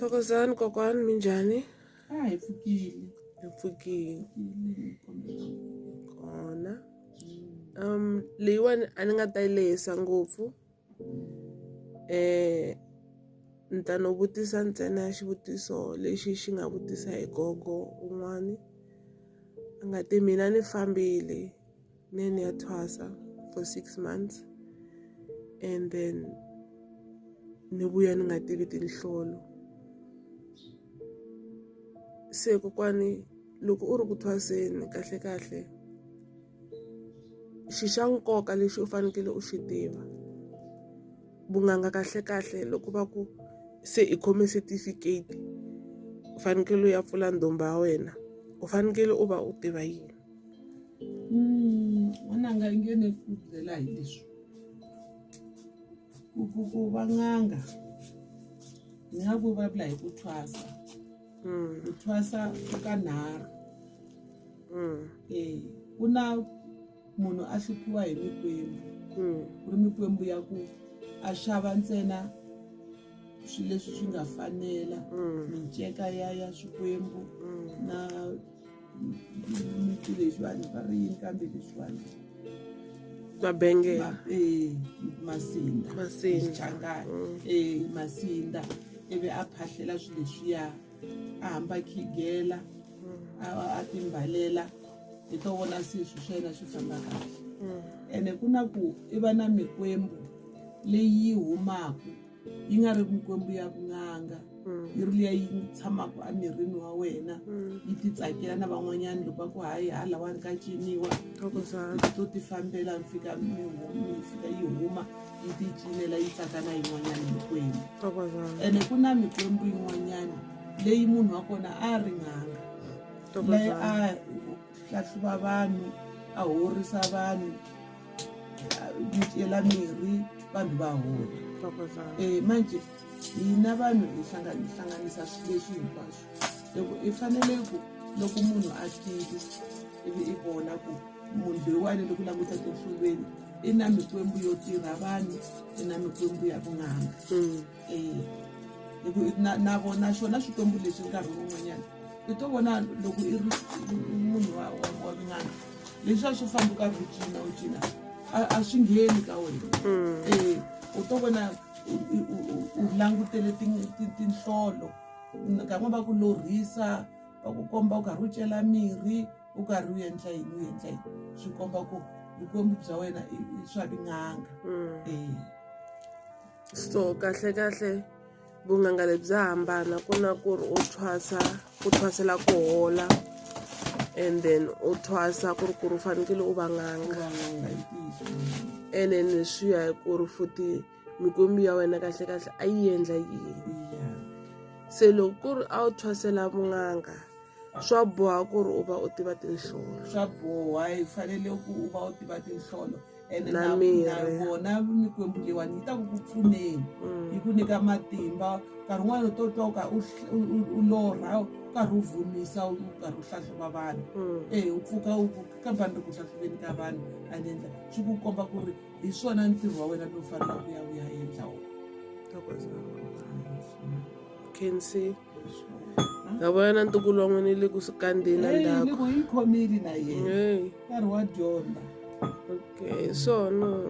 Thokozani kokwani, minjhani? A hi pfukile. Hi pfukile. Pfukile kombela. Kona. Leyiwani a ni nga ta yi lehisa ngopfu. Ni ta no vutisa ntsena xivutiso lexi xi nga vutisa hi gogo un'wani a nga te mina ni fambile ni ya ni ya thwasa for 6 months and then ni vuya ni nga tivi tinhlolo. Se kokwani, loko u ri ku thwaseni, kahle kahle xi xa nkoka lexi u fanekele u xi tiva, vun'anga kahle kahle, loko va ku se i khome certificate, u fanekele u ya pfula ndhumba ya wena, u fanekele u va u tiva yini? N'wananga, i nge ni ku byela hi leswi ku va n'anga, ni nga ku vulavula hi ku thwasa. Ku thwasa ku ka nharhu. Ku na munhu a hluphiwa hi mikwembu, ku ri mikwembu ya ku a xava ntsena swilo leswi swi nga fanela, minceka ya swikwembu na miti leswiwani va ri yini kambe leswiwani? Mabengele. Masinda. Masinda. Xichangani. Masinda, ivi a phahlela swilo leswiya, a hamba khigela, a timbalela hi to vona, se swilo swa yena swi famba kahle. Ene ku na ku i va na mikwembu leyi yi humaku yi nga ri mikwembu ya vun'anga, yi ri liya yi tshamaka emirini wa wena, yi ti tsakela na van'wanyana. Loko va ku hayi, halawani ka ciniwa, to ti fambela, mi fika mi fika yi huma yi ti cinela, yi tsaka na yin'wanyana mikwembu. Ene ku na mikwembu yin'wanyana leyi munhu wa kona a ri n'anga, leyi a hlahluva vanhu, a horisa vanhu, a cela mirhi, vanhu va hola. Manje hina vanhu hi hlanganisa swilo leswi hinkwaswo. Loko i fanele ku loko munhu a tivi, ivi i vona ku munhu loyiwani, loko languta tinhlolweni, i na mikwembu yo tirha vanhu, i na mikwembu ya vun'anga. Hi ku na vona xona xikwembu lexi, nkarhi wun'wanyana i to vona loko i ri munhu wa vun'anga, leswiya swo famba u karhi u cina, u cina, a swi ngheni ka wena. U to vona u langutele tinhlolo, nkarhi va ku lorhisa, va ku komba u karhi u cela mirhi, u karhi u endla yini, u endla yini, swi komba ku vukwembu bya wena i swa vun'anga. So kahle kahle vun'anga lebyi bya hambana. Ku na ku ri u thwasa, ku thwasela ku hola, and then u thwasa ku ri u fanekele u va n'anga. Va n'anga i ntiyiso. And then swi ya hi ku ri futhi mikwembu ya wena kahle kahle a yi endla yini. Se loko ku ri a wu thwasela vun'anga, swa boha ku ri u va u tiva tinhlolo? Swa boha, hi fanele ku u va u tiva tinhlolo ene Na na mirhi. Na vona mikwembu leyiwani yi ta ku ku pfuneni, yi ku nyika matimba. Nkarhi wun'wani u to twa u ka u lorha u karhi u vhumisa, u karhi u hlahluva vanhu. U pfuka u ku kambe a ni ri ku hlahluveni ka vanhu, a ni endla swi ku komba ku ri hi swona ntirho wa wena lowu faneleke ku ya u ya endla wona. Thokozani, khensi. Nga vona na ntukulu wa n'wina le ku kandzeni na Hey, ndzhaku. Loko yi khomile na yena. Hey. Nkarhi wa dyondza. Okay, so no.